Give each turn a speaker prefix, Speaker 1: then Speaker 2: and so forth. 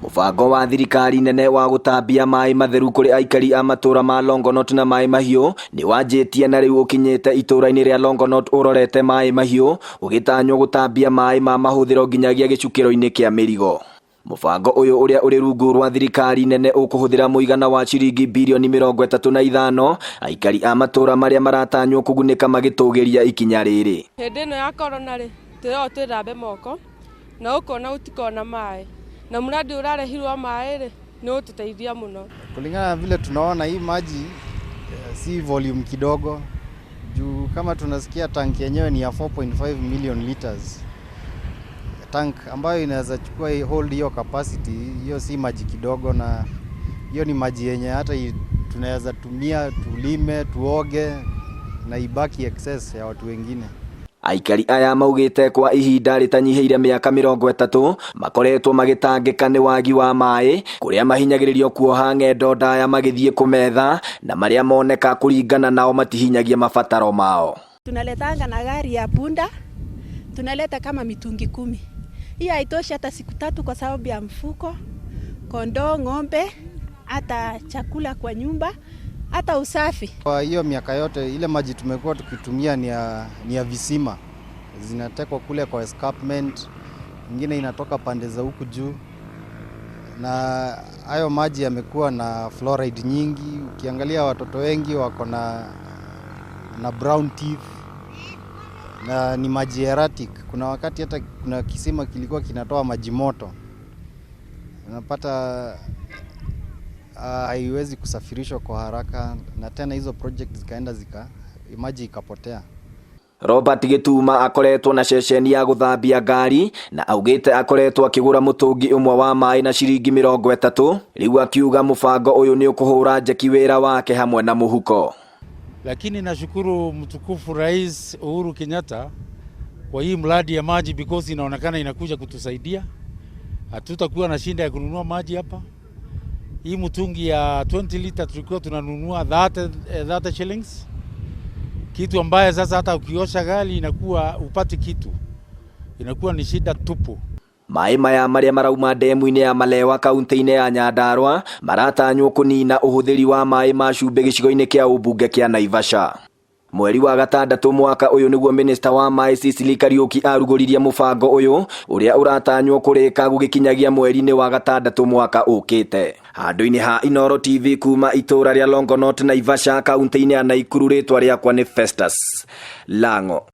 Speaker 1: Mũbango wa thirikari nene wa gũtambia maĩ matheru kũrĩ aikari a matũra ma Longonot na Maĩ Mahiũ nĩ wanjĩtie na rĩu ũkinyĩte itũra-inĩ rĩa Longonot ũrorete Maĩ Mahiũ, ũgĩtanywo gũtambia maĩ ma mahũthĩro nginyagia gĩcukĩro-inĩ kĩa mĩrigo. Mũbango ũyũ ũrĩa ũrĩ rungu rwa thirikari nene ũkũhũthĩra mũigana wa ciringi birioni 35, aikari a matũra marĩa maratanywo kũgunĩka magĩtũgĩria ikinya rĩrĩ.
Speaker 2: Hĩndĩ ĩno ya corona rĩ, twĩragwo twĩthambe moko na ũkona gũtikoragwo na maĩ, na mradi ũrarehirwo wa maĩ rĩ, nĩ ũgũtũteithia mũno.
Speaker 3: Kulingana na vile tunaona hii maji si volume kidogo, juu kama tunasikia tanki yenyewe ni ya 4.5 million liters, tank ambayo inaweza chukua hold hiyo capacity, hiyo si maji kidogo, na hiyo ni maji yenye hata tunaweza tumia tulime, tuoge na ibaki excess ya watu wengine.
Speaker 1: Aikari aya maugĩte kwa ihinda rĩtanyihĩire mĩaka 30 makoretwo magĩtangĩka nĩ wagi wa maĩ, kũrĩa mahinyagĩrĩrio kuoha ng'endo ndaya magĩthiĩ kũmetha, na marĩa moneka kũringana nao matihinyagia mabataro mao.
Speaker 4: Tunaletanga na gari ya punda, tunaleta kama mitungi 10. Hiyo haitoshi hata siku 3 kwa sababu ya mfuko, kondoo, ng'ombe, hata chakula kwa nyumba, hata usafi.
Speaker 3: Kwa hiyo miaka yote ile maji tumekuwa tukitumia ni ya visima, zinatekwa kule kwa escarpment, ingine inatoka pande za huku juu, na hayo maji yamekuwa na fluoride nyingi. Ukiangalia watoto wengi wako na brown teeth na ni maji erratic. Kuna wakati hata kuna kisima kilikuwa kinatoa maji moto, unapata haiwezi kusafirishwa kwa haraka, na tena hizo project zikaenda maji ikapotea.
Speaker 1: Robert Gĩtuma akoretwo na ceceni ya gũthambia ngari na augĩte akoretwo akĩgũra mũtũngi ũmwe wa maĩ na ciringi 30, rĩu akiuga mũbango ũyũ nĩ ũkũhũra njeki wĩra wake hamwe na mũhuko.
Speaker 5: Lakini nashukuru mtukufu Rais Uhuru Kenyatta kwa hii mradi ya maji, because inaonekana inakuja kutusaidia. Hatutakuwa na shida ya kununua maji hapa. Hii mtungi ya 20 liter tulikuwa tunanunua 30 shillings, kitu ambaye sasa hata ukiosha gari inakuwa upati kitu, inakuwa ni shida tupu.
Speaker 1: Maĩ maya marĩa marauma ndemu-inĩ ya Malewa kaunti-inĩ ya Nyandarua maratanywo kũnina ũhũthĩri wa maĩ ma cumbĩ gĩcigo-inĩ kĩa ũmbunge kĩa Naivasha. Mweri wa gatandatũ mwaka ũyũ nĩguo minista wa maĩ Sicily Kariuki arugũririe mũbango ũyũ ũrĩa ũratanywo kũrĩka gũgĩkinyagia mweri-inĩ wa gatandatũ mwaka ũkĩte. Handũ-inĩ ha Inooro TV kuma itũra rĩa Longonot, Naivasha, kaunti-inĩ ya Naikuru, rĩtwa rĩakwa nĩ Festus Lango.